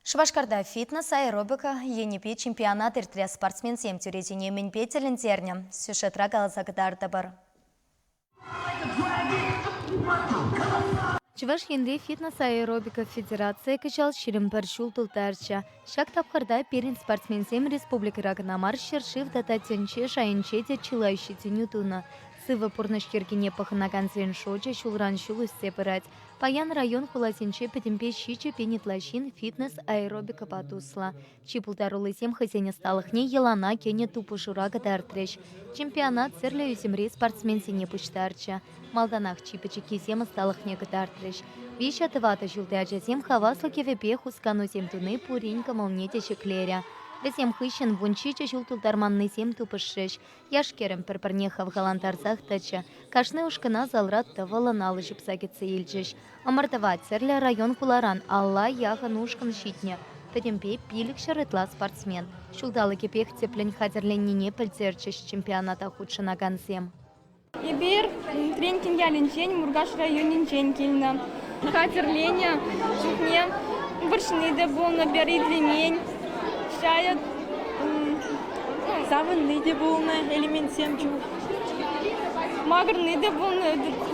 Шупашкарта фитнес-аэробика енӗпе чемпионат иртрӗ. Спортсменсем тӳресене мӗнпе тӗлӗнтернӗ? Сюжетра каласа кӑтартӑпӑр. Чӑваш Енри фитнес-аэробика федерацийӗ кӑҫал 21 ҫул тултарчӗ. Ҫак тапхӑрта пирӗн спортсменсем республикӑра кӑна мар, ҫӗршыв тата тӗнче шайӗнче те чылай ҫитӗнӳ тунӑ. Сывӑ пурнӑҫ йӗркине пӑхӑнакансен шучӗ ҫулран-ҫул ӳссе пырать. Паян район-хуласенче пӗтӗмпе 7000 ытла ҫын фитнес-аэробикӑпа туслӑ. Чи пултаруллисем хӑйсен ӑсталӑхне йӑлана кӗнӗ тупӑшура кӑтартрӗҫ. Чемпионат тӗрлӗ ӳсӗмри спортсменсене пуҫтарчӗ. Малтанах чи пӗчӗккисем ӑсталӑхне кӑтартрӗҫ. Виҫӗ-тӑватӑ ҫулти ачасем хаваслӑ кӗвӗпе хусканусем туни пурин кӑмӑлне те ҫӗклерӗ. Вӗсем хыҫҫӑн 17 ҫул тултарманнисем тупӑшрӗҫ. Яш-кӗрӗм пӗр-пӗрне хавхалантарсах тӑчӗ. Кашни ушкӑна залра тӑвӑллӑн алӑ ҫупса кӗтсе илчӗҫ. Ӑмӑртӑва тӗрлӗ район-хуларан алла яхӑн ушкӑн ҫитнӗ. Пӗтӗмпе 500 ытла спортсмен. Ҫулталӑкӗпех тӗплӗн хатӗрленнине пӗлтерчӗҫ чемпионата хутшӑнакансем. Эпир Тренькин ялӗнчен, Муркаш районӗнчен килнӗ. Хатӗрленӗ чухне вӑрҫни те пулнӑ, пӗр итлемен. Шайӑ Савӑнни те пулнӑ элементсем чух. Макӑрни те пулнӑ.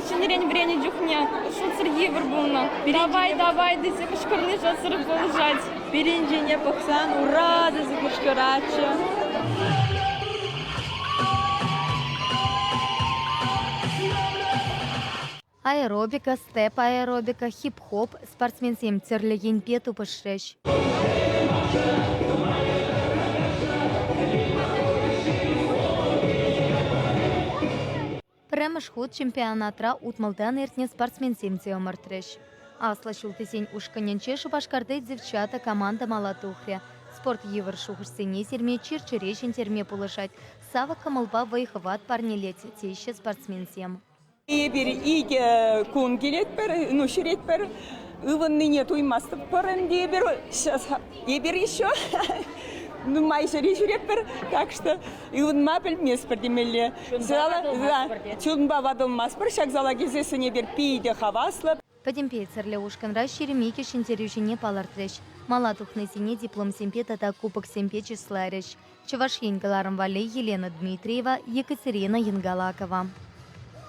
Ҫӗнӗрен вӗреннӗ чухне шутсӑр йывӑр пулнӑ. Давай, давай тесе кӑшкӑрни шутсӑр пулӑшать. Пирӗн ҫине пӑхсан ура тесе кӑшкӑратчӗ. Аэробика, степ-аэробика, хип-хоп спортсменсем тӗрлӗ енпе тупӑшрӗҫ. Пӗрремӗш хут чемпионатра утмӑлтан иртнӗ спортсменсем те ӑмӑртрӗҫ. Аслӑ ҫултисен ушкӑнӗнче Шупашкарти «Девчата» команда мала тухрӗ. Спорт йывӑр шухӑшсене сирме, чир-чӗре ҫӗнтерме пулӑшать, савӑк кӑмӑлпа вӑй-хӑват парнелет, теҫҫӗ спортсменсем. Эпир икӗ кун килетпӗр, ну, ҫӳретпӗр. Ывӑннине туймастпӑр ӗнтӗ эпир. Эпир еще нумай ҫӗре ҫӳретпӗр, так что ывӑнма пӗлместпӗр темелле. Чунпа ватӑлмастпӑр. Ҫак зала килсессӗн эпир питӗ хаваслӑ. Пӗтӗмпе тӗрлӗ ушкӑнра 22 ҫӗнтерӳҫӗне палӑртрӗҫ. Мала тухнисене дипломсемпе тата кубоксемпе чысларӗҫ. Чӑваш Ен кӑларӑм валли Елена Дмитриева, Екатерина Янгалакова.